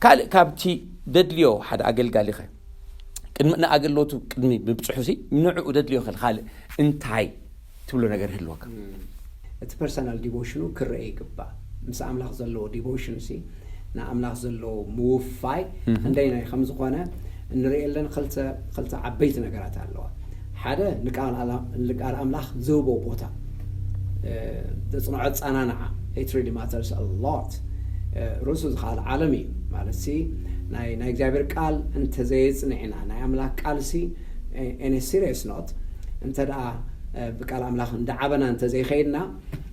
ካልእ ካብቲ ደድልዮ ሓደ ኣገልጋሊ ኸ ቅድሚ ንኣገልግሎቱ ቅድሚ ምብፅሑ ሲ ንዕኡ ደድልዮ ኸል ካልእ እንታይ ትብሎ ነገር ይህልወካ? እቲ ፐርሰናል ዲቮሽኑ ክረአ ይግባእ። ምስ ኣምላኽ ዘለዎ ዲቮሽን ሲ ንኣምላኽ ዘለዎ ምውፋይ ክንደይናይ ከም ዝኾነ እንርእየለን ክልተ ክልተ ዓበይቲ ነገራት ኣለዋ። ሓደ ንቃል ኣላ- ንቃል ኣምላኽ ዝህቦ ቦታ፣ እ፣ ዘጽንዖ ኣጻናንዓ፣ it really matters a lot። እ፣ ርእሱ ዝኸኣለ ዓለም እዩ። ማለት ሲ ናይ ናይ እግዚኣብሔር ቃል እንተዘየጽንዕና፣ ናይ ኣምላኽ ቃል ሲ in a serious note እንተ ደኣ፣ እ፣ ብቃል ኣምላኽ እንዳዓበና እንተዘይኸይድና፣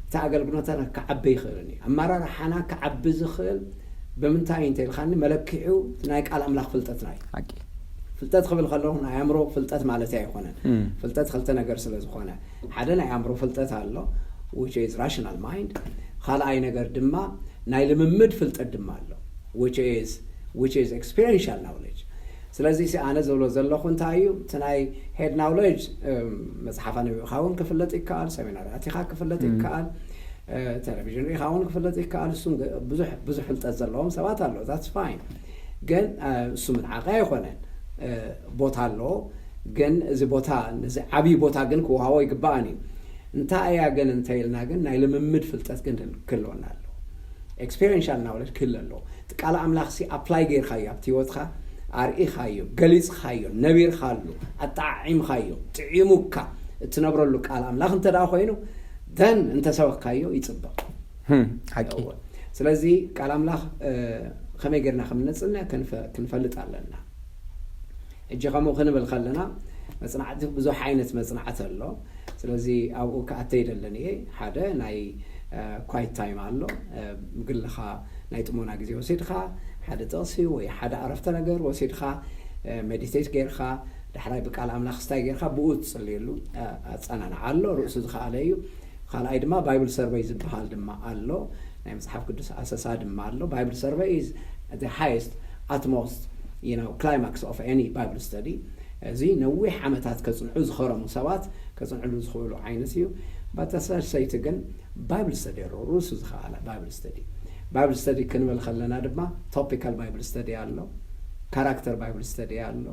እቲ ኣገልግሎትና ክዓቢ ይኽእልን እዩ። ኣመራርሓና ክዓቢ ዝኽእል ብምንታይ እዩ እንተ ኢልካኒ፣ መለክዒኡ ናይ ቃል ኣምላኽ ፍልጠትና እዩ። ሓቂ። ፍልጠት ክብል ከለኹ ናይ ኣእምሮ ፍልጠት ማለት ኣይኮነን። ፍልጠት ክልተ ነገር ስለ ዝኾነ፣ ሓደ ናይ ኣእምሮ ፍልጠት ኣሎ፣ which is rational mind። ካልኣይ ነገር ድማ ናይ ልምምድ ፍልጠት ድማ ኣሎ፣ which is which is experiential knowledge። ስለዚ ሲ ኣነ ዝብሎ ዘለኹ እንታይ እዩ፣ እቲ ናይ ሄድ ናውሌጅ፣ እም፣ መጽሓፍ ኣንቢብካ እውን ክፍለጥ ይከኣል፣ ሰሚናር ኣቲኻ ክፍለጥ ይከኣል፣ እ፣ ቴሌቪዥን ሪኢኻ እውን ክፍለጥ ይከኣል። እሱም ገ- ብዙሕ ብዙሕ ፍልጠት ዘለዎም ሰባት ኣለዉ፣ that's fine። ግን፣ እ፣ እሱ ምንዓቐ ኣይኮነን። እ፣ ቦታ ኣለዎ። ግን እዚ ቦታ፣ ነዚ ዓብዪ ቦታ ግን ክወሃቦ ይግባኣን እዩ። እንታይ እያ ግን እንተ ኢልና ግን ናይ ልምምድ ፍልጠት ግን ክህልወና ኣለዎ። ኤክስፔሪንሻል ናውሌጅ ክህሉ ኣለዎ። እቲ ቃል ኣምላኽ ሲ ኣፕላይ ጌርካዮ ኣብቲ ህይወትካ፣ ኣርኢኻዮ፣ ገሊጽካዮ፣ ነቢርካሉ፣ ኣጠዓዒምካዮ፣ ጥዒሙካ እትነብረሉ ቃል ኣምላኽ እንተ ደኣ ኮይኑ፣ ደን እንተሰበክካዮ ይጽብቕ። ህም፣ ሓቂ። እወ። ስለዚ ቃል ኣምላኽ፣ እ፣ ከመይ ጌርና ከም እነጽንዕ ክንፈ- ክንፈልጥ ኣለና። ሕጂ ከምኡ ክንብል ከለና መጽናዕቲ ብዙሕ ዓይነት መጽናዕቲ ኣሎ። ስለዚ ኣብኡ ክኣተ ይደለን እየ። ሓደ ናይ ኳይት ታይም ኣሎ። እ፣ ግልኻ ናይ ጥሞና ግዜ ወሲድካ ሓደ ጥቕሲ ወይ ሓደ ኣረፍተ ነገር ወሲድካ፣ እ፣ ሜዲቴት ጌርካ ዳሕራይ ብቃል ኣምላኽ ስታይ ጌርካ ብኡ ትጽልየሉ፣ እ፣ ኣጸናንዓ ኣሎ። ርእሱ ዝኸኣለ እዩ። ካልኣይ ድማ ባይብል ሰርቨይ ዝበሃል ድማ ኣሎ። ናይ መጽሓፍ ቅዱስ ኣሰሳ ድማ ኣሎ። ባይብል ሰርቨይ is the highest, utmost, you know, climax of any Bible study። እዚ ነዊሕ ዓመታት ከጽንዑ ዝኸረሙ ሰባት ከጽንዕሉ ዝኽእሉ ዓይነት እዩ። ባታ ሳልሰይቲ ግን ባይብል ስተዲ ኣሎ፣ ርእሱ ዝኸኣለ ባይብል ስተዲ። ባይብል ስተዲ ክንብል ከለና ድማ ቶፒካል ባይብል ስተዲ ኣሎ፣ ካራክተር ባይብል ስተዲ ኣሎ፣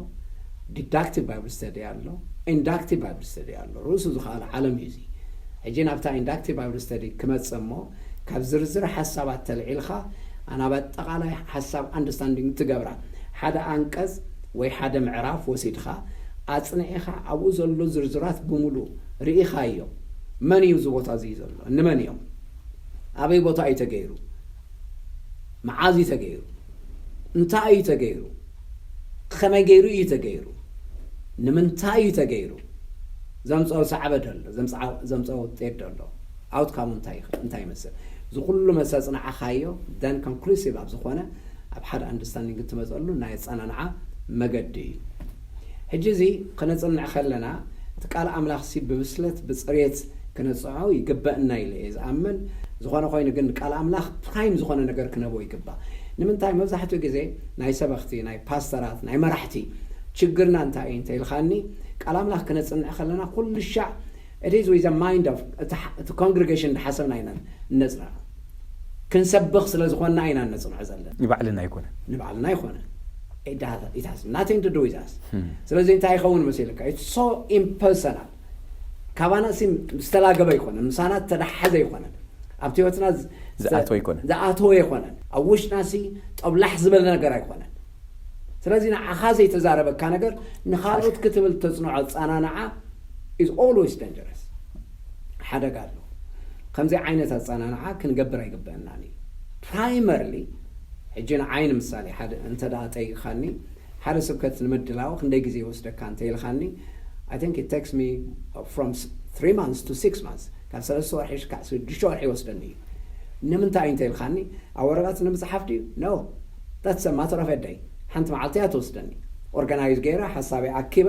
ዲዳክቲቭ ባይብል ስተዲ ኣሎ፣ ኢንዳክቲቭ ባይብል ስተዲ ኣሎ። ርእሱ ዝኸኣለ ዓለም እዩ እዚ። ሕጂ ናብታ ኢንዳክቲቭ ባይብል ስተዲ ክመጽእ እሞ፣ ካብ ዝርዝር ሓሳባት ተልዒልካ ናብ ኣጠቓላይ ሓሳብ ኣንደርስታንዲንግ ትገብራ። ሓደ ኣንቀጽ ወይ ሓደ ምዕራፍ ወሲድካ ኣጽኒዕኻ ኣብኡ ዘሎ ዝርዝራት ብምሉእ ርኢኻዮ። መን እዩ እዚ ቦታ እዚ ዘሎ? እንመን እዮም? ኣበይ ቦታ እዩ ተገይሩ? መዓዝ እዩ ተገይሩ? እንታይ እዩ ተገይሩ? ከመይ ገይሩ እዩ ተገይሩ? ንምንታይ እዩ ተገይሩ? ዘምፀኦ ሳዕበ ደሎ፣ ዘምፀዓ- ዘምፀኦ ውጤት ደሎ፣ ኣውትካሙ እንታይ ይኸ- እንታይ ይመስል? እዚ ኩሉ መሰ ኣፅናዕኻዮ፣ ደን ኮንክሉሲቭ ኣብ ዝኾነ ኣብ ሓደ ኣንደርስታንዲንግ እትመፀሉ ናይ ኣፀናንዓ መገዲ እዩ። ሕጂ እዚ ክነፅንዕ ከለና እቲ ቃል ኣምላኽ ሲ ብብስለት ብፅሬት ክነፅንዖ ይግበእና ኢለ እየ ዝኣምን። ዝኾነ ኮይኑ ግን ቃል ኣምላኽ ፕራይም ዝኾነ ነገር ክነቦ ይግባእ። ንምንታይ መብዛሕትኡ ግዜ ናይ ሰበኽቲ፣ ናይ ፓስተራት፣ ናይ መራሕቲ ችግርና እንታይ እዩ እንተ ኢልካኒ፣ ቃል ኣምላኽ ክነፅንዕ ከለና ኩሉ ሻዕ it is with the mind of እቲ ኮንግሪጌሽን ዝሓሰብና ኢና እነፅንዖ። ክንሰብኽ ስለ ዝኾንና ኢና እነፅንዖ ዘለና። ንባዕልና ኣይኮነን። ንባዕልና ኣይኮነን። It has nothing to do with us። ስለዚ እንታይ ይኸውን መሲልካ? It's so impersonal። ካባና ሲ ዝተላገበ ኣይኮነን፣ ምሳና ዝተዳሓዘ ኣይኮነን፣ ኣብቲ ህይወትና ዝኣተወ ኣይኮነን። ዝኣተወ ኣይኮነን። ኣብ ውሽጥና ሲ ጠብላሕ ዝበለ ነገር ኣይኮነን። ስለዚ ንዓኻ ዘይተዛረበካ ነገር ንኻልኦት ክትብል ተፅንዖ ኣፀናንዓ is always dangerous። ሓደጋ ኣሎ። ከምዚ ዓይነት ኣፀናንዓ ክንገብር ኣይግበአናን እዩ። ፕራይመርሊ ሕጂ ንዓይ ንምሳሌ ሓደ እንተ ደኣ ጠይቕኻኒ፣ ሓደ ስብከት ንምድላው ክንደይ ግዜ ይወስደካ እንተ ኢልኻኒ፣ I think it takes me from three months to six months፣ ካብ ሰለስተ ወርሒ ክሳዕ ሽዱሽተ ወርሒ ይወስደኒ እዩ። ንምንታይ እንተ ኢልኻኒ፣ ኣብ ወረቐት ንምፅሓፍ ድዩ? No, that's a matter of a day። ሓንቲ መዓልቲ እያ ትወስደኒ። ኦርጋናይዝ ገይረ ሓሳበይ ኣኪበ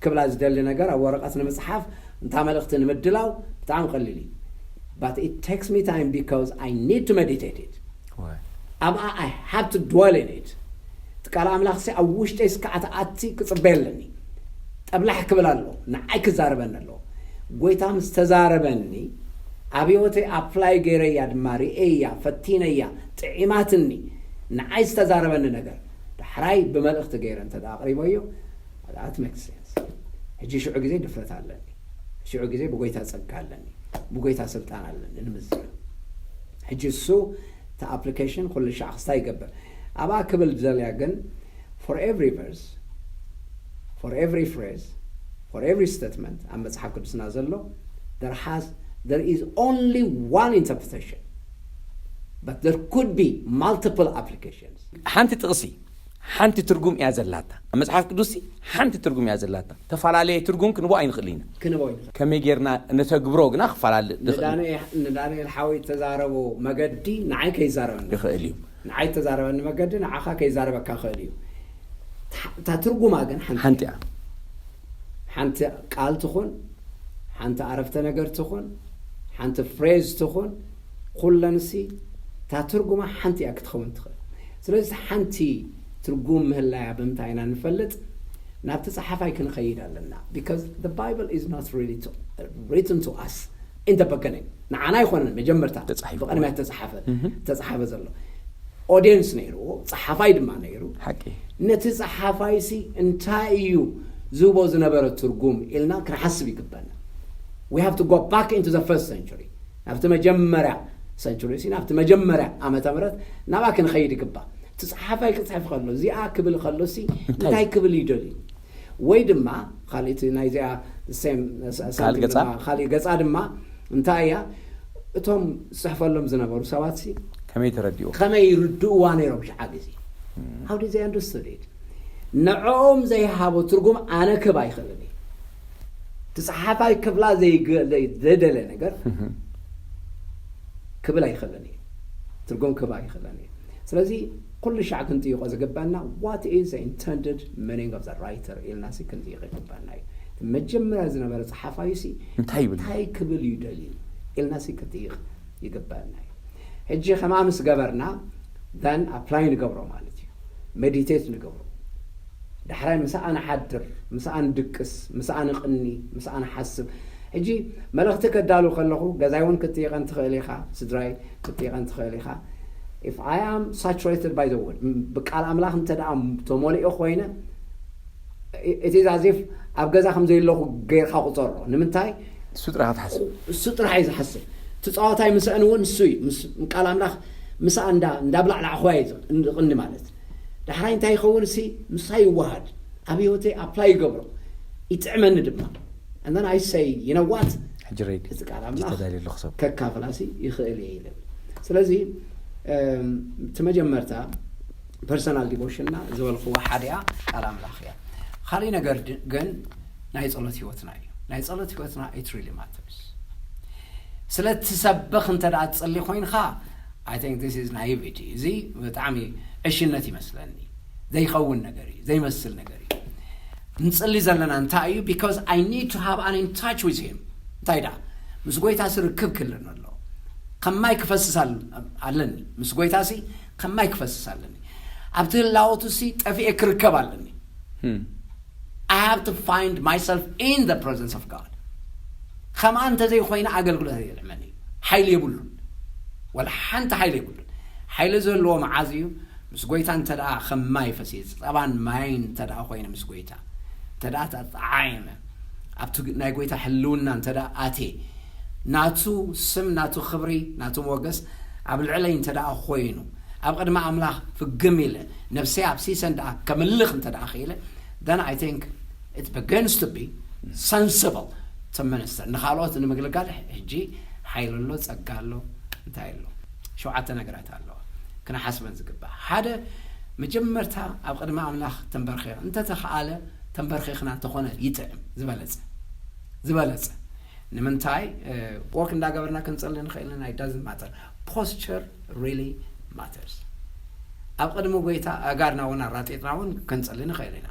ክብላ ዝደሊ ነገር ኣብ ወረቐት ንምፅሓፍ እንታ መልእኽቲ ንምድላው ብጣዕሚ ቀሊል እዩ። But it takes me time because I need to meditate it። ኣብኣ I have to dwell in it። እቲ ቃል ኣምላኽ ሲ ኣብ ውሽጠይ እስካዕ ትኣቲ ክፅበየ ኣለኒ። ጠብላሕ ክብል ኣሎ፣ ንዓይ ክዛረበኒ ኣለዎ። ጎይታ ምስ ተዛረበኒ ኣብ ህይወተይ ኣፕላይ ገይረያ ድማ ርእየያ፣ ፈቲነያ፣ ጥዒማትኒ። ንዓይ ዝተዛረበኒ ነገር ዳሕራይ ብመልእኽቲ ገይረ እንተ ኣቕሪበዮ ኣት ሜክ ሴንስ። ሕጂ ሽዑ ግዜ ድፍረት ኣለኒ። ሽዑ ግዜ ብጎይታ ጸጋ ኣለኒ። ብጎይታ ስልጣን ኣለኒ ንምዝና። ሕጂ እሱ እቲ ኣፕሊኬሽን ኩሉ ሻዕ ክስታይ ይገብር። ኣብኣ ክብል ዝደልያ ግን for every verse, for every phrase, for every statement ኣብ መጽሓፍ ቅዱስና ዘሎ there has there is only one interpretation, but there could be multiple applications. ሓንቲ ጥቕሲ ሓንቲ ትርጉም እያ ዘላታ። ኣብ መጽሓፍ ቅዱስ ሓንቲ ትርጉም እያ ዘላታ። ተፈላለየ ትርጉም ክንቦ ኣይንኽእል ኢና። ክንቦ ይንኽእል። ከመይ ጌርና ነተግብሮ ግና ክፈላለ ንዳንኤል ሓወይ ተዛረቦ መገዲ ንዓይ ከይዛረበኒ ይኽእል እዩ። ንዓይ ተዛረበኒ መገዲ ንዓኻ ከይዛረበካ ክእል እዩ። እታ ትርጉማ ግን ሓንቲ ሓንቲ እያ። ሓንቲ ቃል ትኹን ሓንቲ ኣረፍተ ነገር ትኹን ሓንቲ ፍሬዝ ትኹን ኩለንሲ እታ ትርጉማ ሓንቲ እያ ክትኸውን ትኽእል። ስለዚ ሓንቲ ትርጉም ምህላያ ብምንታይ ኢና ንፈልጥ? ናብቲ ጸሓፋይ ክንኸይድ ኣለና። Because the Bible is not really to, written to us in the beginning. ንዓና ኣይኮነን መጀመርታ ተጻሒፉ። ብቕድሚያ ተጻሓፈ ተጻሓፈ ዘሎ ኦዲየንስ ነይርዎ፣ ጸሓፋይ ድማ ነይሩ። ሓቂ። ነቲ ጸሓፋይ ሲ እንታይ እዩ ዝህቦ ዝነበረ ትርጉም ኢልና ክንሓስብ ይግበና። We have to go back into the first century፣ ናብቲ መጀመርያ ሰንቹሪ ሲ ናብቲ መጀመርያ ዓመተ ምህረት ናብኣ ክንኸይድ ይግባእ። እቲ ጸሓፋይ ክጽሕፍ ከሎ እዚኣ ክብል ከሎ ሲ እንታይ ክብል እዩ ደልዩ? ወይ ድማ ካልእ እቲ ናይዚኣ ሴም ካልእ ገጻ? ካልእ ገጻ ድማ እንታይ እያ? እቶም ዝጽሕፈሎም ዝነበሩ ሰባት ሲ ከመይ ተረዲኡ? ከመይ ይርድእዋ ነይሮም ሽዓ ግዜ? How did they understood it? ንዕኦም ዘይሃቦ ትርጉም ኣነ ክህብ ኣይኽእልን እየ። እቲ ጸሓፋይ ክብላ ዘይገ- ዘይደለ ነገር ክብል ኣይኽእልን እየ። ትርጉም ክህብ ኣይኽእልን እየ። ስለዚ ኩሉ ሻዕ ክንጥይቆ ዝግበና what is the intended meaning of the writer ኢልና ሲ ክንጥይቅ ይግበና እዩ። እቲ መጀመርያ ዝነበረ ጸሓፋይ ሲ እንታይ ይብል? እንታይ ክብል እዩ ደልዩ ኢልና ሲ ክንጥይቅ ይግበና እዩ። ሕጂ ከምኣ ምስ ገበርና then apply ንገብሮ ማለት እዩ። ሜዲቴት ንገብሮ። ዳሕራይ ምስኣ ንሓድር፣ ምስኣ ንድቅስ፣ ምስኣ ንቕኒ፣ ምስኣ ንሓስብ። ሕጂ መልእኽቲ ከዳሉ ከለኹ ገዛይ እውን ክትጥይቐን ትኽእል ኢኻ፣ ስድራይ ክትጥይቐን ትኽእል ኢኻ። If I am saturated by the word፣ ብቃል ኣምላኽ እንተ ደኣ ተሞሊኦ ኮይነ፣ it is as if ኣብ ገዛ ከም ዘየለኹ ገይርካ ቁጸሮ። ንምንታይ? እሱ ጥራሕ ክትሓስብ። እሱ ጥራሕ እዩ ዝሓስብ። እቲ ጸዋታይ ምስአን እውን እሱ እዩ። ምስ ቃል ኣምላኽ ምስኣ እንዳ እንዳብላዕላዕኹዋ እዩ ዝቕኒ ማለት። ዳሕራይ እንታይ ይኸውን ሲ ምሳይ ይወሃድ፣ ኣብ ህይወተይ ኣፕላይ ይገብሮ፣ ይጥዕመኒ ድማ። And then I say, you know what? ሕጂ ሬዲ እዚ ቃል ኣምላኽ ዝተዳልየ ኣለኹ ሰብ። ከካፍላሲ ይኽእል እየ ይብል። ስለዚ እም፣ እቲ መጀመርታ ፐርሰናል ዲቮሽንና ዝበልክዎ ሓዲኣ ቃል ኣምላኽ እያ። ካልእ ነገር ድ- ግን ናይ ጸሎት ህይወትና እዩ። ናይ ጸሎት ህይወትና it really matters። ስለ እትሰብኽ እንተ ደኣ ትጸሊ ኮይንካ I think this is naivety። እዚ ብጣዕሚ ዕሽነት ይመስለኒ። ዘይኸውን ነገር እዩ፣ ዘይመስል ነገር እዩ። ንጽሊ ዘለና እንታይ እዩ? Because I need to have an in touch with him። እንታይ ደኣ ምስ ጎይታ ሲ ርክብ ክህልኒ ኣለዎ። ከማይ ክፈስስ ኣል- ኣለኒ። ምስ ጎይታ ሲ ከማይ ክፈስስ ኣለኒ። ኣብቲ ህላወቱ ሲ ጠፊኤ ክርከብ ኣለኒ። I have to find myself in the presence of God። ከምኣ እንተዘይኮይነ ኣገልግሎት የልዕመኒ። ሓይሊ የብሉን። ወላ ሓንቲ ሓይሊ የብሉን። ሓይሊ ዘለዎ መዓዝ እዩ? ምስ ጎይታ እንተ ደኣ ከም ማይ ፈሲስ ጸባን ማይን እንተ ደኣ ኮይነ ምስ ጎይታ እንተ ደኣ ተጣዓየመ ኣብቲ ናይ ጎይታ ሕልውና እንተ ደኣ ኣትየ ናቱ ስም ናቱ ክብሪ ናቱ ሞገስ ኣብ ልዕለይ እንተ ደኣ ኮይኑ ኣብ ቅድሚ ኣምላኽ ፍግም ኢለ ነብሰይ ኣብ ሲሰን ደኣ ከምልኽ እንተ ደኣ ክኢለ then I think it begins to be sensible to minister ንኻልኦት ንምግልጋል ሕጂ ሓይሊ ኣሎ ጸጋ ኣሎ እንታይ ኣሎ ሸውዓተ ነገራት ኣለዋ ክነሓስበን ዝግባእ ሓደ መጀመርታ ኣብ ቅድሚ ኣምላኽ ተንበርኺ እንተተኸኣለ ተንበርኺኽና እንተኾነ ይጥዕም ዝበለጸ ዝበለጸ ንምንታይ ወክ እንዳገበርና ክንጸሊ ንኽእል ኢና it doesn't matter posture really matters ኣብ ቅድሚ ጎይታ ኣጋርና እውን ኣራጢጥና እውን ክንጸሊ ንኽእል ኢና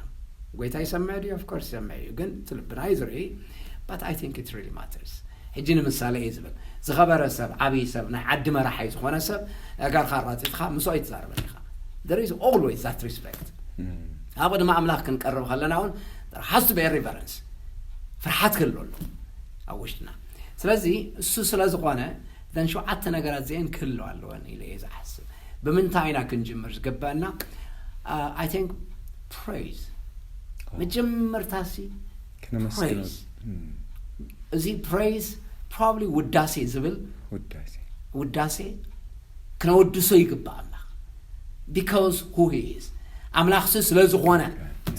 ጎይታ ይሰምዕ ድዩ of course ይሰምዕ እዩ ግን እቲ ልብና እዩ ዝርኢ but I think it really matters ሕጂ ንምሳሌ እዩ ዝብል ዝኸበረ ሰብ ዓብዪ ሰብ ናይ ዓዲ መራሓይ ዝኾነ ሰብ ኣጋርካ ኣራጢጥካ ምስኦ ኣይትዛረበን ኢኻ there is always that respect ኣብ ቅድሚ ኣምላኽ ክንቀርብ ከለና እውን there has to be a reverence ፍርሓት ክህሉ ኣሎ ኣብ ውሽጥና ስለዚ እሱ ስለ ዝኾነ ዘን ሸውዓተ ነገራት እዚአን ክህልዋ ኣለወን ኢለ እየ ዝሓስብ ብምንታይ ኢና ክንጅምር ዝግበአና? I think praise። መጀመርታ ሲ ክነመስግኖ praise። እዚ praise probably ውዳሴ ዝብል ውዳሴ ውዳሴ ክነወድሶ ይግባእ ኣምላኽ። Because who he is፣ ኣምላኽሲ ስለ ዝኾነ፣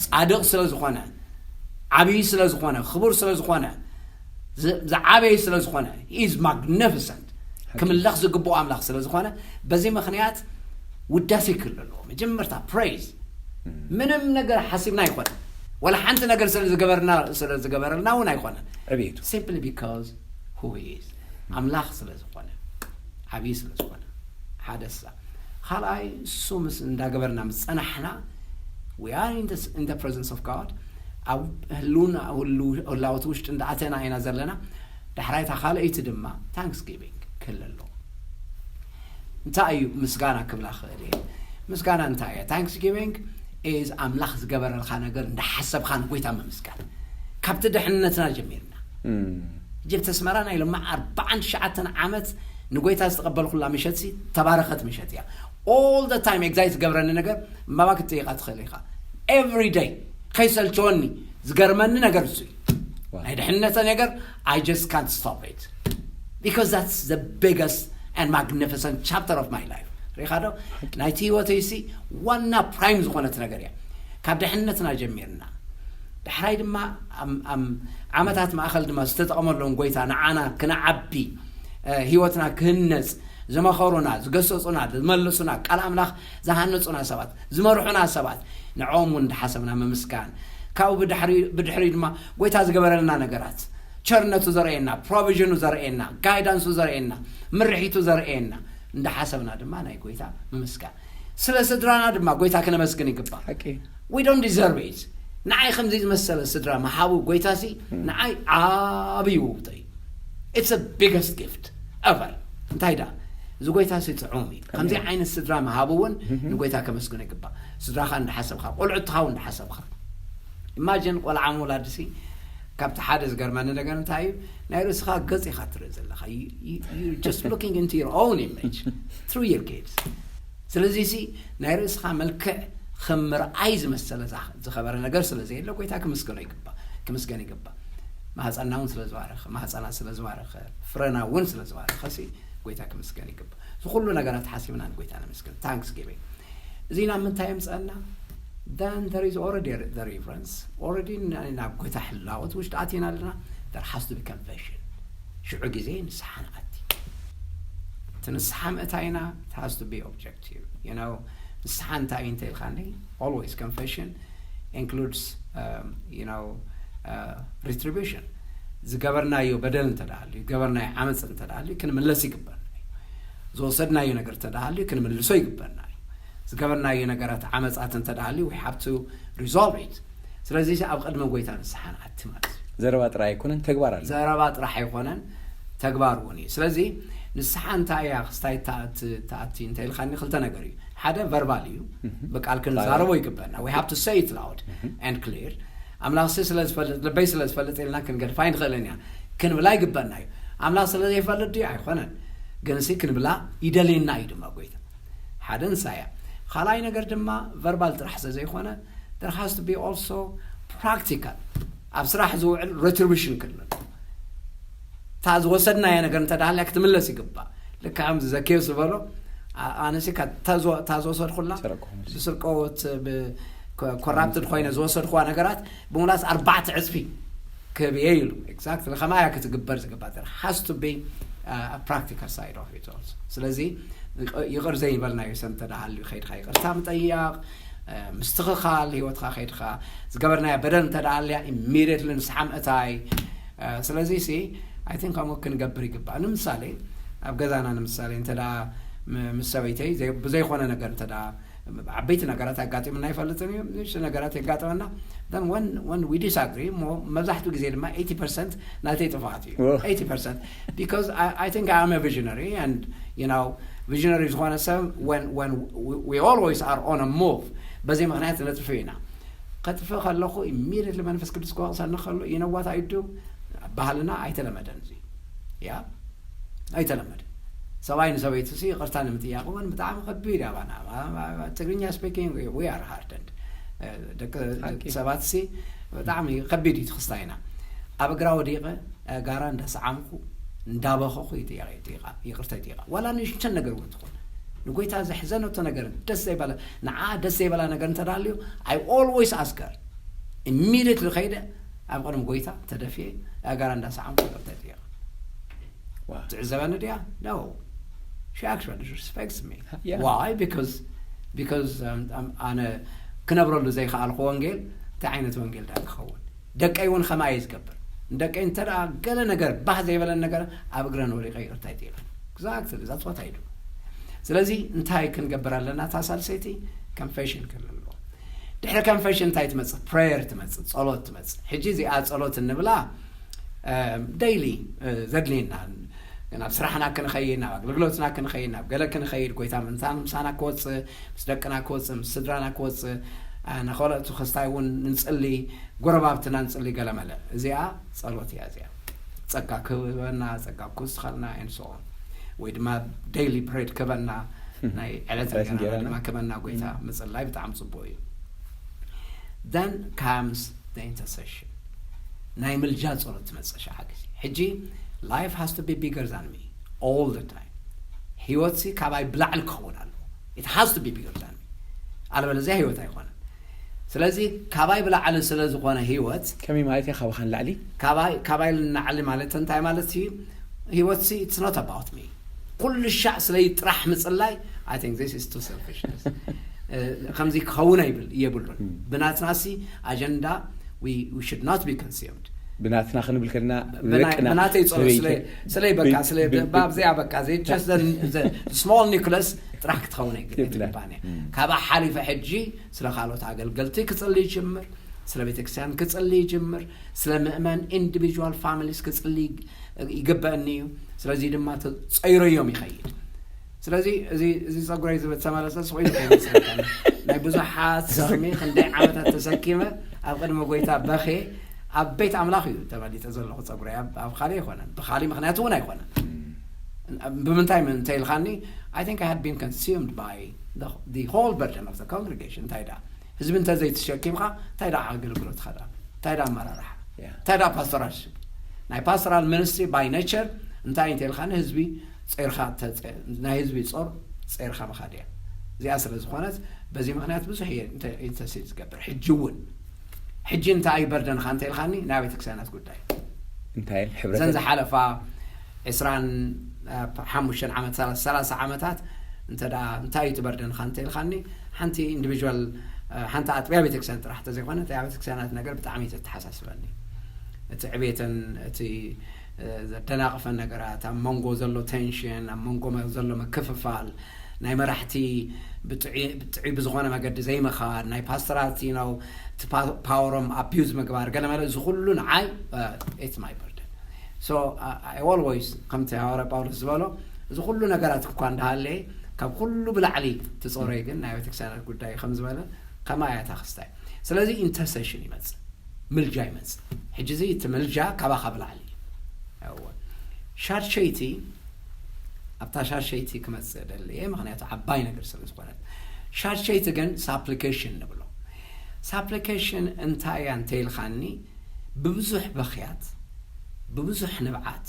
ጻድቕ ስለ ዝኾነ፣ ዓብዪ ስለ ዝኾነ፣ ክቡር ስለ ዝኾነ፣ ዝ- ዝዓበየ ስለ ዝኾነ፣ he is magnificent፣ ክምለኽ ዝግብኦ ኣምላኽ ስለ ዝኾነ፣ በዚ ምኽንያት ውዳሴ ክህሉ ኣለዎ። መጀመርታ praise። ምንም ነገር ሓሲብና ኣይኮነን፣ ወላ ሓንቲ ነገር ስለ ዝገበርና ስለ ዝገበረልና እውን ኣይኮነን። ዕቤቱ Simply because who he is፣ ኣምላኽ ስለ ዝኾነ፣ ዓብዪ ስለ ዝኾነ፣ ሓደ ሳ ካልኣይ እሱ ምስ እንዳገበርና ምስ ጸናሕና፣ we are in the, in the presence of God፣ ኣብ ህልውና ህሉ- ህላወት ውሽጢ እንዳኣተና ኢና ዘለና። ዳሕራይታ ካልኣይቲ ድማ thanksgiving ክህሉ ኣለዎ። እንታይ እዩ ምስጋና ክብላ ክእል እየ? ምስጋና እንታይ እየ? Thanksgiving is ኣምላኽ ዝገበረልካ ነገር እንዳሓሰብካ ንጎይታ ምምስጋን፣ ካብቲ ድሕነትና ጀሚርና። ጅብቲ ኣስመራ ናይ ሎማዕ ኣርባዓን ትሽዓተን ዓመት ንጎይታ ዝተቐበልኩላ ምሸት ሲ ተባረኸት ምሸት እያ። All the time ኤግዛይት ዝገብረኒ ነገር እምባባ ክትጠይቃ ትኽእል ኢኻ። Every day ከይሰልቸወኒ ዝገርመኒ ነገር እሱ እዩ። Wow። ናይ ድሕነተ ነገር I just can't stop it because that's the biggest and magnificent chapter of my life። ሪኻ ዶ? ናይቲ ህይወተይ ሲ ዋና ፕራይም ዝኾነት ነገር እያ። ካብ ድሕነትና ጀሚርና ዳሕራይ ድማ ኣም- ኣም- ዓመታት ማእኸል ድማ ዝተጠቐመሎም ጎይታ ንዓና ክነዓቢ፣ እ፣ ህይወትና ክህነጽ ዝመኸሩና፣ ዝገሰጹና፣ ዝመልሱና፣ ቃል ኣምላኽ ዝሃነጹና ሰባት፣ ዝመርሑና ሰባት፣ ንዕኦም እውን እንዳሓሰብና ምምስጋን። ካብኡ ብድሕሪ ብድሕሪ ድማ ጎይታ ዝገበረልና ነገራት፣ ቸርነቱ ዘርእየና፣ ፕሮቪዥኑ ዘርእየና፣ ጋይዳንሱ ዘርእየና፣ ምርሒቱ ዘርእየና እንዳሓሰብና ድማ ናይ ጎይታ ምምስጋን። ስለ ስድራና ድማ ጎይታ ክነመስግን ይግባእ። ሓቂ We don't deserve it። ንዓይ ከምዚ ዝመሰለ ስድራ ምሃቡ ጎይታሲ ንዓይ ዓብዪ ውህብቶ እዩ። It's the biggest gift ever። እንታይ ደኣ እዚ ጎይታሲ ጥዑም እዩ። ከምዚ ዓይነት ስድራ ምሃቡ እውን ንጎይታ ከመስግኖ ይግባእ። ስድራኻ እንዳሓሰብካ፣ ቆልዑትኻ እውን እንዳሓሰብካ። ኢማጂን ቆልዓ ምውላድሲ ካብቲ ሓደ ዝገርመኒ ነገር እንታይ እዩ፣ ናይ ርእስኻ ገጽ ኢኻ ትርኢ ዘለኻ። You- you- you're just looking into your own image through your kids። ስለዚ ሲ ናይ ርእስኻ መልክዕ ከም ምርኣይ ዝመሰለ ዛ- ዝኸበረ ነገር ስለ ዘየለ ጎይታ ክምስገኖ ይግባእ፣ ክምስገን ይግባእ። ማህፀና እውን ስለ ዝባረኸ፣ ማህፀና ስለ ዝባረኸ፣ ፍረና እውን ስለ ዝባረኸ ሲ ጎይታ ክምስገን ይግባእ። እዚ ኩሉ ነገራት ሓሲብና ንጎይታ ነመስግን። ታንክስ ጊቪንግ እዚ ናብ ምንታይ የምፀና? Then there is already the reverence. Already ናብ ጎይታ ሕላወት ውሽጢ ኣቲና ኣለና። There has to be confession። ሽዑ ግዜ ንስሓ ንኣቲ። እቲ ንስሓ ምእታይና it has to be objective። You know ንስሓ እንታይ እዩ እንተ ኢልካኒ፣ always confession includes um, you know uh, retribution። ዝገበርናዮ በደል እንተ ደኣ ሃልዩ፣ ዝገበርናዮ ዓመፅ እንተ ደኣ ሃልዩ ክንምለስ ይግበርና እዩ። ዝወሰድናዮ ነገር እንተ ደኣ ሃልዩ ክንምልሶ ይግበርና እዩ። ዝገበርናዮ ነገራት ዓመፃት እንተ ደኣ ሃልዩ we have to resolve it። ስለዚ ኣብ ቅድሚ ጎይታ ንስሓ ንኣቲ ማለት እዩ። ዘረባ ጥራይ ኣይኮነን፣ ተግባር ኣሎ። ዘረባ ጥራሕ ኣይኮነን፣ ተግባር እውን እዩ። ስለዚ ንስሓ እንታይ እያ ክስታይ ተኣቲ እንተ ኢልካኒ ክልተ ነገር እዩ። ሓደ ቨርባል እዩ፣ ብቃል ክንዛረቦ ይግበና። We have to say it loud and clear። ኣምላኽሲ ስለ ዝፈልጥ፣ ልበይ ስለ ዝፈልጥ ኢልና ክንገድፋ ኣይንኽእልን ኢና። ክንብላ ይግበና እዩ። ኣምላኽ ስለ ዘይፈልጥ ድዩ? ኣይኮነን። ግንሲ ክንብላ ይደልየና እዩ ድማ ጎይታ። ሓደ ንሳ እያ። ካልኣይ ነገር ድማ ቨርባል ጥራሕ ስለ ዘይኮነ there has to be also practical። ኣብ ስራሕ ዝውዕል retribution ክህሉ እታ ዝወሰድናዮ ነገር እንተ ደኣ ሃልያ ክትምለስ ይግባእ። ልክዕ ከምዚ ዘኬዎስ ዝበሎ፣ ኣ- ኣነሲ እታ ዝወ- እታ ዝወሰድኩላ ሰረቅኹም። ብስርቆት ብኮራፕትድ ኮይነ ዝወሰድኩዋ ነገራት ብምምላስ ኣርባዕተ ዕፅፊ ክህብ እየ ኢሉ። ኤግዛክትሊ ከማያ ክትግበር ዝግባእ there has to be a practical side of it also። ስለዚ ይቕር ዘይበልናዮ ሰብ እንተ ደኣ ሃልዩ ከይድካ ይቕርታ ምጠያቕ፣ ምስትኽኻል ህይወትካ ከይድካ ዝገበርናያ በደል እንተ ደኣ ሃልያ ኢሚድየትሊ ንስሓ ምእታይ። ስለዚ ሲ I think ከምኡ ክንገብር ይግባእ። ንምሳሌ ኣብ ገዛና ንምሳሌ እንተ ደኣ ም- ምስ ሰበይተይ ዘይ- ብዘይኮነ ነገር እንተ ደኣ ዓበይቲ ነገራት ኣጋጢሙና ኣይፈልጥን እዩ። ንእሽቶ ነገራት የጋጥመና። Then when when we disagree ሞ- መብዛሕትኡ ግዜ ድማ eighty percent ናተይ ጥፍኣት እዩ። Well. Eighty percent because I, I think I am a visionary and you know visionary ዝኾነ ሰብ when when we, we always are on a move በዚ ምኽንያት ነጥፍ ኢና። ከጥፍእ ከለኹ immediately መንፈስ ቅዱስ ክወቕሰኒ ከሎ you know what I do? ባህልና ኣይተለመደን እዚ ያ ኣይተለመደ ሰብኣይ ንሰበይቱ ሲ ይቕርታ ንምጥያቕ እውን ብጣዕሚ ከቢድ ኣባና ትግርኛ speaking we are hardened ደቂ ሰባት ሲ ብጣዕሚ ከቢድ እዩ ትኽስታይና ኣብ እግራ ወዲቐ ጋራ እንዳሰዓምኩ እንዳበኸኹ ይጥየቕ ይጥየቓ ይቕርታ ይጥየቓ ዋላ ንእሽተን ነገር እውን ትኾን ንጎይታ ዘሕዘነቶ ነገር ደስ ዘይበላ ንዓ ደስ ዘይበላ ነገር እንተዳልዩ I always ask her immediately ከይደ ኣብ ቅድሚ ጎይታ ተደፍየ ጋራ እንዳሰዓምኩ ይቕርታ ይጥየቓ ትዕዘበኒ ድያ no she actually respects me Yeah. why because because um, um, ኣነ ክነብረሉ ዘይከኣልኩ ወንጌል እንታይ ዓይነት ወንጌል ዳ ክኸውን ደቀይ እውን ከማይ ዝገብር ንደቀይ እንተ ደኣ ገለ ነገር ባህ ዘይበለን ነገር ኣብ እግረን ወዲቐ ይቕርታ ይጥየቕ exactly that's what I do ስለዚ እንታይ ክንገብር ኣለና እታ ሳልሰይቲ confession ክህሉ ኣለዎ ድሕሪ confession እንታይ ትመፅእ prayer ትመፅእ ጸሎት ትመፅእ ሕጂ እዚኣ ጸሎት እንብላ daily ዘድልየና ናብ ስራሕና ክንኸይድ ናብ ኣገልግሎትና ክንኸይድ ናብ ገለ ክንኸይድ ጎይታ ምንታን ምሳና ክወፅእ ምስ ደቅና ክወፅእ ምስ ስድራና ክወፅእ ንኸልኦት ክስታይ እውን ንፅሊ ጎረባብትና ንፅሊ ገለመለ እዚኣ ጸሎት እያ እዚኣ ጸጋ ክህበና ጸጋ ክወስኸልና and so on ወይ ድማ daily bread ክህበና ናይ ዕለት ዕለት እንጀራ እንጀራና። ድማ ክህበና ጎይታ ምፅላይ ብጣዕሚ ፅቡቅ እዩ then comes the intercession ናይ ምልጃ ጸሎት ትመፅእ ሸዓ ግዜ ሕጂ life has to be bigger than me all the time ህይወት ሲ ካባይ ብላዕሊ ክኸውን ኣለዎ it has to be bigger than me ኣለበለዚያ ህይወት ኣይኮነን ስለዚ ካባይ ብላዕሊ ስለ ዝኾነ ህይወት ከመይ ማለት እያ ካባኻ ንላዕሊ ካባይ ካባይ ንላዕሊ ማለት እንታይ ማለት እዩ ህይወት ሲ it's not about me ኩሉ ሻዕ ስለይ ጥራሕ ምፅላይ I think this is too selfishness ከምዚ ክኸውን ኣይብል የብሉን ብናትና ሲ ኣጀንዳ we should not be consumed ብናትና ክንብል ከለና ብናተይ ጸሎ ስለይ በቃ ስለይ ኣብዚኣ በቃ ዘይ just small nucleus ጥራሕ ክትኸውን ኣይትግባን እያ ካባይ ሓሊፈ ሕጂ ስለ ካልኦት ኣገልገልቲ ክጽሊ ይጅምር ስለ ቤተክርስትያን ክጽሊ ይጅምር ስለ ምእመን individual families ክጽሊ ይግበእኒ እዩ ስለዚ ድማ ጸይረዮም ይኸይድ ስለዚ እዚ እዚ ጸጉረይ ዝብል ተመለሰ ስቆይ ከይመስለካ ናይ ብዙሓት ሸኽሚ ክንደይ ዓመታት ተሰኪመ ኣብ ቅድሚ ጎይታ በኸ ኣብ ቤት ኣምላኽ እዩ ተበሊጠ ዘለኹ ጸጉረይ ኣብ ካልእ ኣይኮነን ብኻልእ ምኽንያት እውን ኣይኮነን ብምንታይ እንተ ኢልካኒ I think I had been consumed by the, the whole burden of the congregation እንታይ ደኣ ህዝቢ እንተ ዘይተሸኪምካ እንታይ ደኣ ኣገልግሎትካ ደኣ እንታይ ደኣ ኣመራርሓ እንታይ ደኣ pastoral ናይ pastoral ministry by nature እንታይ እንተ ኢልካ ንህዝቢ ጸርካ ናይ ህዝቢ ጾር ጸርካ ምኻድ እያ እዚኣ ስለ ዝኾነት በዚ ምክንያት ብዙሕ እየ intercede ዝገብር ሕጂ እውን ሕጂ እንታይ እዩ በርደንካ እንተ ኢልካኒ ናይ ቤተክርስትያናት ጉዳይ እንታይ ዘን ዝሓለፋ ዕስራን ሓሙሽተን ዓመት ሰላሳ ዓመታት እንተ እንታይ እዩ ትበርደንካ እንተ ኢልካኒ ሓንቲ individual ሓንቲ ኣጥቢያ ቤተክርስትያን ጥራሕ ተዘይኮነ እታ ቤተክርስትያናት ነገር ብጣዕሚ እዩ ዘተሓሳስበኒ እቲ ዕቤተን እቲ ዘደናቕፈን ነገራት ኣብ መንጎ ዘሎ tension ኣብ መንጎ ዘሎ ምክፍፋል ናይ መራሕቲ ብጥዑይ ብዝኾነ መገዲ ዘይምኻድ ናይ ፓስተራት ነው power ኦም abuse ምግባር ገለመለ እዚ ኩሉ ንዓይ it's my burden so I always ከምቲ ሃዋርያ ጳውሎስ ዝበሎ እዚ ኩሉ ነገራት እኳ እንዳሃለየ ካብ ኩሉ ብላዕሊ ትጾረይ ግን ናይ ቤተክርስትያናት ጉዳይ ከም ዝበለ ከማያታ ክስታይ ስለዚ intercession ይመጽእ ምልጃ ይመጽእ ሕጂ እዚ እቲ ምልጃ ካባኻ ብላዕሊ እዩ ሻድሸይቲ ኣብታ ሻድሸይቲ ክመጽእ ደልየ ምክንያቱ ዓባይ ነገር ስለ ዝኾነት ሻድሸይቲ ግን supplication ንብሎ supplication እንታይ እያ እንተይልካኒ ብብዙሕ በኽያት ብብዙሕ ንብዓት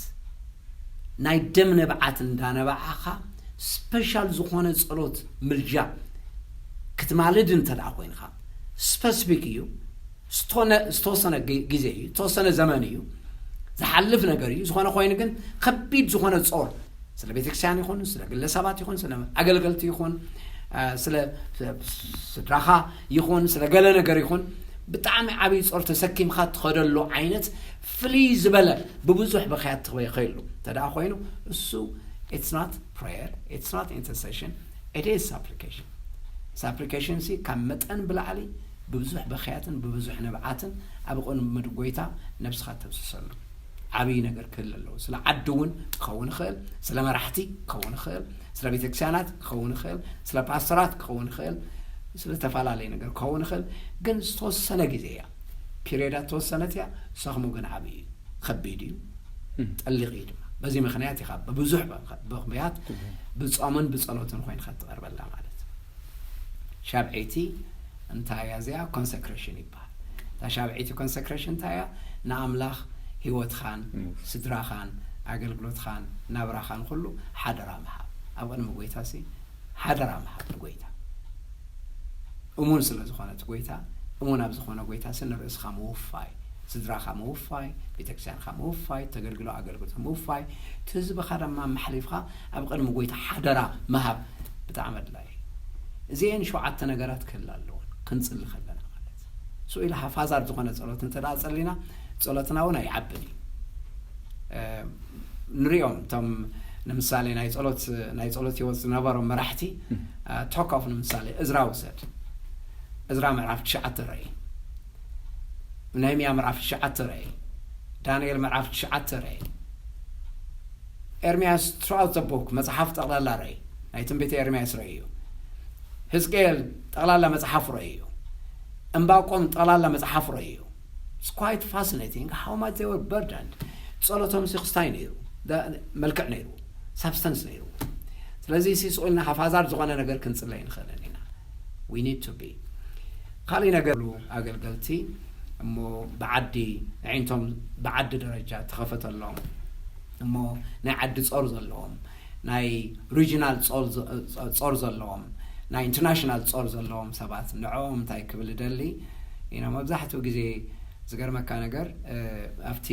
ናይ ደም ንብዓት እንዳነባዓኻ special ዝኾነ ጸሎት ምልጃ ክትማልድ እንተ ደኣ ኮይንካ specific እዩ ዝተወሰነ ግዜ እዩ ዝተወሰነ ዘመን እዩ ዝሓልፍ ነገር እዩ ዝኾነ ኮይኑ ግን ከቢድ ዝኾነ ጾር ስለ ቤተክርስትያን ይኹን ስለ ግለሰባት ይኹን ስለ ኣገልገልቲ ይኹን ስለ ስድራኻ ይኹን ስለ ገለ ነገር ይኹን ብጣዕሚ ዓብዪ ጾር ተሰኪምካ ትኸደሉ ዓይነት ፍልይ ዝበለ ብብዙሕ በኽያት ትኽበይ ይኽእሉ እንተ ደኣ ኮይኑ እሱ it's not prayer it's not intercession it is supplication supplication ሲ ካብ መጠን ብላዕሊ ብብዙሕ በኽያትን ብብዙሕ ንብዓትን ኣብ ቅድሚ ጎይታ ነብስኻ ተብስሰሉ ዓብዪ ነገር ክህል ኣለዎ ስለ ዓዲ እውን ክኸውን ይኽእል ስለ መራሕቲ ክኸውን ይኽእል ስለ ቤተክርስትያናት ክኸውን ይኽእል ስለ ፓስተራት ክኸውን ይኽእል ስለተፈላለየ ነገር ክኸውን ይኽእል ግን ዝተወሰነ ግዜ እያ ፒሪዮዳ ተወሰነት እያ ሰኽሙ ግን ዓብዪ እዩ ከቢድ እዩ ጠሊቕ እዩ ድማ በዚ ምኽንያት ኢኻ ብብዙሕ ምኽንያት ብጾምን ብጸሎትን ኮይንካ ትቐርበላ ማለት። ሻብዐይቲ እንታይ እያ እዚኣ? ኮንሰክሬሽን ይበሃል። እታ ሻብዐይቲ ኮንሰክሬሽን እንታይ እያ? ንኣምላኽ ህይወትኻን ስድራኻን ኣገልግሎትኻን ናብራኻን ኩሉ ሓደራ ምሃብ። ኣብ ቅድሚ ጎይታ ሲ ሓደራ ምሃብ ንጎይታ። እሙን ስለ ዝኾነ እቲ ጎይታ፣ እሙን ኣብ ዝኾነ ጎይታ ሲ ንርእስኻ ምውፋይ፣ ስድራኻ ምውፋይ፣ ቤተክርስትያንካ ምውፋይ፣ ተገልግሎ ኣገልግሎት ምውፋይ፣ እቲ ህዝብኻ ድማ መሕሊፍካ ኣብ ቅድሚ ጎይታ ሓደራ ምሃብ ብጣዕሚ ኣድላይ እዩ። እዚአን ሸውዓተ ነገራት ክህላ ኣለዎን ክንጽሊ ከለና ማለት። ስኡ ኢለ ሃፋዛር ዝኾነ ጸሎት እንተ ደኣ ጸሊና፣ ጸሎትና እውን ኣይዓብን እዩ። ንሪኦም እቶም ንምሳሌ ናይ ጸሎት ናይ ጸሎት ህይወት ዝነበሮም መራሕቲ ቶክ ኦፍ ንምሳሌ እዝራ ውሰድ። እዝራ ምዕራፍ ትሽዓተ ረኢ፣ ነህምያ ምዕራፍ ትሽዓተ ረኢ፣ ዳንኤል ምዕራፍ ትሽዓተ ረኢ፣ ኤርምያስ ትራውት ዘ ቡክ መጽሓፍ ጠቕላላ ረኢ፣ ናይ ትንቢተ ኤርምያስ ረኢ እዩ። ህዝቅኤል ጠቕላላ መጽሓፍ ረኢ እዩ። እምባቆም ጠቕላላ መጽሓፍ ረኢ እዩ። It's quite fascinating how much they were burdened። ጸሎቶም ሲ ክስታይ ነይሩ፣ መልክዕ ነይሩ፣ ሳብስተንስ ነይሩ። ስለዚ ሲ ስቑልና ሃፋዛር ዝኾነ ነገር ክንጽለ ይንኽእልን ኢና። We need to be ካልእ ነገር ኣገልገልቲ እሞ ብዓዲ ኣዒንቶም ብዓዲ ደረጃ ተኸፈተሎም እሞ ናይ ዓዲ ጾር ዘለዎም ናይ ሪጂናል ጾር ዘለዎም ናይ ኢንተርናሽናል ጾር ዘለዎም ሰባት ንዕኦም እንታይ ክብል እደሊ ኢና መብዛሕትኡ ግዜ ዝገርመካ ነገር ኣብቲ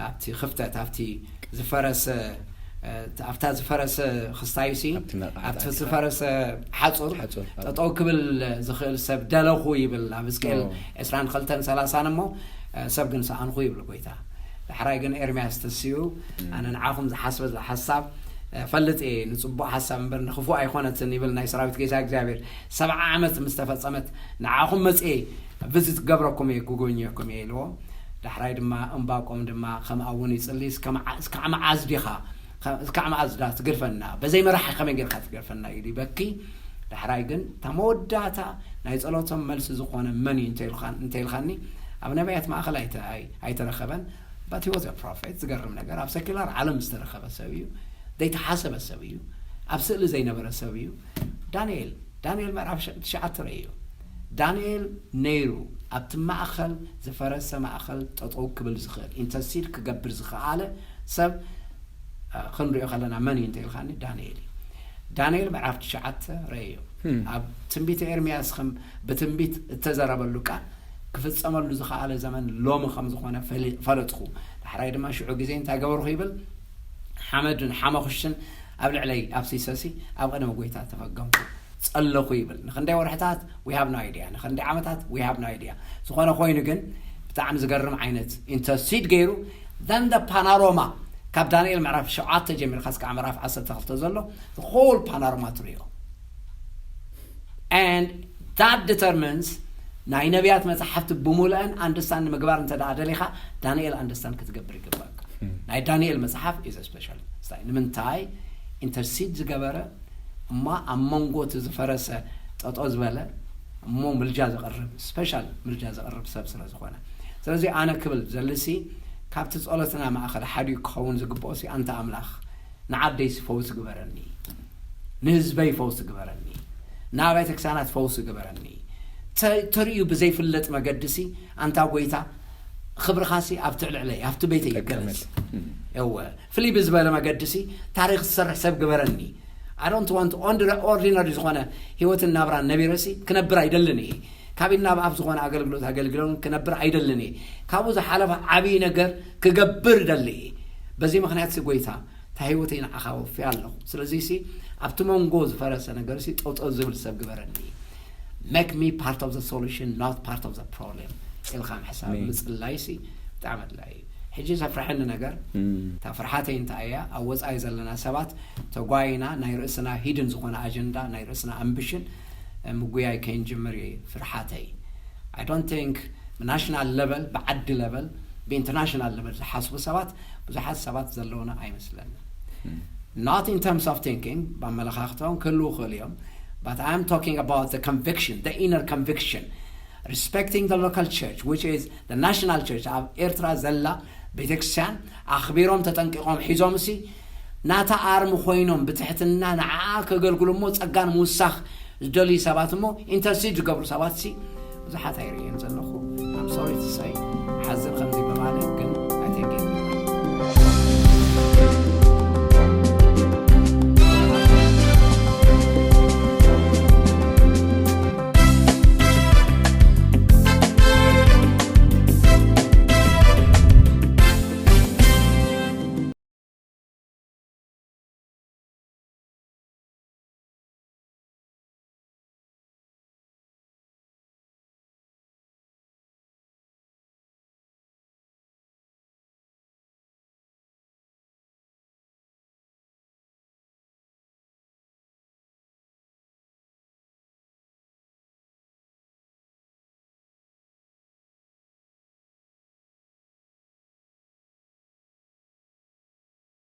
ኣብቲ ክፍተት ኣብቲ ዝፈረሰ ኣብታ ዝፈረሰ ክስታዩ ሲ ኣብቲ ዝፈረሰ ሓፁር ጠጠው ክብል ዝኽእል ሰብ ደለኹ ይብል ኣብ ሕዝቅኤል ዕስራን ክልተን ሰላሳን እሞ ሰብ ግን ሰኣንኹ ይብል ጎይታ። ዳሕራይ ግን ኤርምያስ ተሲኡ ኣነ ንዓኹም ዝሓስበ ሓሳብ ፈልጥ እየ ንፅቡቕ ሓሳብ እምበር ንክፉእ ኣይኮነትን ይብል ናይ ሰራዊት ጌታ እግዚኣብሔር። ሰብዓ ዓመት ምስ ተፈፀመት ንዓኹም መፅኤ ቪዚት ክገብረኩም እየ ክጎብኘኩም እየ ኢልዎ። ዳሕራይ ድማ እምባቆም ድማ ከምኣ እውን ይፅሊ እስካዕ መዓዝ ዲኻ እስካዕ መዓዝ ዳ ትገድፈና በዘይ መራሒ ከመይ ጌርካ ትገድፈና ኢሉ ይበኪ። ዳሕራይ ግን እታ መወዳእታ ናይ ጸሎቶም መልሲ ዝኾነ መን እዩ እንተኢልካኒ ኣብ ነቢያት ማእኸል ኣይተረኸበን። But he was a prophet። ዝገርም ነገር ኣብ ሰኪላር ዓለም ዝተረኸበ ሰብ እዩ። ዘይተሓሰበ ሰብ እዩ። ኣብ ስእሊ ዘይነበረ ሰብ እዩ። ዳንኤል ዳንኤል ምዕራፍ ትሽዓተ ርእዩ። ዳንኤል ነይሩ ኣብቲ ማእኸል ዝፈረሰ ማእኸል ጠጠው ክብል ዝኽእል ኢንተርሲድ ክገብር ዝኸኣለ ሰብ ክንሪኦ ከለና መን እዩ እንተኢልካኒ ዳንኤል እዩ። ዳንኤል ምዕራፍ ትሽዓተ ረእዩ። ኣብ ትንቢት ኤርምያስ ከም ብትንቢት እተዘረበሉ ቃል ክፍጸመሉ ዝኸኣለ ዘመን ሎሚ ከም ዝኾነ ፈለጥኹ። ዳሕራይ ድማ ሽዑ ግዜ እንታይ ገበርኹ ይብል? ሓመድን ሓመኹሽን ኣብ ልዕለይ ኣፍሲሰሲ ኣብ ቅድሚ ጎይታ ተፈገምኩ ጸለኹ ይብል። ንክንደይ ወርሕታት we have no idea፣ ንክንደይ ዓመታት we have no idea። ዝኾነ ኮይኑ ግን ብጣዕሚ ዝገርም ዓይነት ኢንተርሲድ ገይሩ then the panorama ካብ ዳንኤል ምዕራፍ ሸውዓተ ጀሚርካ እስካዕ ምዕራፍ ዓሰርተ ክልተ ዘሎ whole panorama ትሪኦ። And that determines ናይ ነቢያት መጽሓፍቲ ብምሉአን ኣንደስታን ንምግባር እንተ ደኣ ደሊኻ ዳንኤል ኣንደስታን ክትገብር ይግባእካ። ናይ ዳንኤል መጽሓፍ is special። ንምንታይ ኢንተርሲድ ዝገበረ እማ ኣብ መንጎ እቲ ዝፈረሰ ጠጦ ዝበለ እሞ ምልጃ ዘቕርብ ስፔሻል ምልጃ ዘቕርብ ሰብ ስለ ዝኾነ። ስለዚ ኣነ ክብል ዘልሲ ካብቲ ጸሎትና ማእኸል ሓዲኡ ክኸውን ዝግብኦ ሲ ኣንታ ኣምላኽ ንዓደይሲ ፈውሲ ግበረኒ፣ ንህዝበይ ፈውሲ ግበረኒ፣ ንኣብያተ ክርስቲያናት ፈውሲ ግበረኒ። ተርእዩ ብዘይፍለጥ መገዲ ሲ ኣንታ ጎይታ ክብርኻ ሲ ኣብቲ ልዕለይ ኣብቲ ቤተይ ይገለጽ። እወ ፍልይ ብዝበለ መገዲ ሲ ታሪኽ ዝሰርሕ ሰብ ግበረኒ። I don't want ኦርዲነሪ ዝኾነ ህይወትን ናብራን ነቢረ ሲ ክነብር ኣይደልን እየ። ካብ ኢድ ናብ ኣፍ ዝኾነ ኣገልግሎት ኣገልግሎን ክነብር ኣይደልን እየ። ካብኡ ዝሓለፈ ዓብዪ ነገር ክገብር እደሊ እየ። በዚ ምኽንያት ሲ ጎይታ እታ ህይወተይ ንዓኻ ወፊያ ኣለኹ። ስለዚ ሲ ኣብቲ መንጎ ዝፈረሰ ነገር ሲ ጠውጠው ዝብል ሰብ ግበረኒ። Make me part of the solution, not part of the problem ኢልካ ምሕሳብ ምጽላይ ሲ ብጣዕሚ ኣድላይ እዩ። ሕጂ ዘፍርሐኒ ነገር እታ ፍርሓተይ እንታይ እያ? ኣብ ወጻኢ ዘለና ሰባት ተጓይና ናይ ርእስና ሂድን ዝኾነ ኣጀንዳ ናይ ርእስና ኣምቢሽን ምጉያይ ከይንጅምር እዩ ፍርሓተይ። I don't think ብናሽናል ለቨል ብዓዲ ለቨል ብኢንተርናሽናል ለቨል ዝሓስቡ ሰባት ብዙሓት ሰባት ዘለውና ኣይመስለንን። Not in terms of thinking ብኣመለኻኽታውን ክህልዉ ክኽእሉ እዮም but I am talking about the conviction, the inner conviction, respecting the local church which is the national church ኣብ ኤርትራ ዘላ ቤተክርስትያን ኣኽቢሮም ተጠንቂቖም ሒዞም ሲ ናታ ኣርሚ ኮይኖም ብትሕትና ንዓኣ ከገልግሉ እሞ ጸጋን ምውሳኽ ዝደልዩ ሰባት እሞ ኢንተርሲድ ዝገብሩ ሰባት ሲ ብዙሓት ኣይርእየን ዘለኹ። I'm sorry to say ሓዝን ከምዚ ብምባለ ግን ኣይተጌ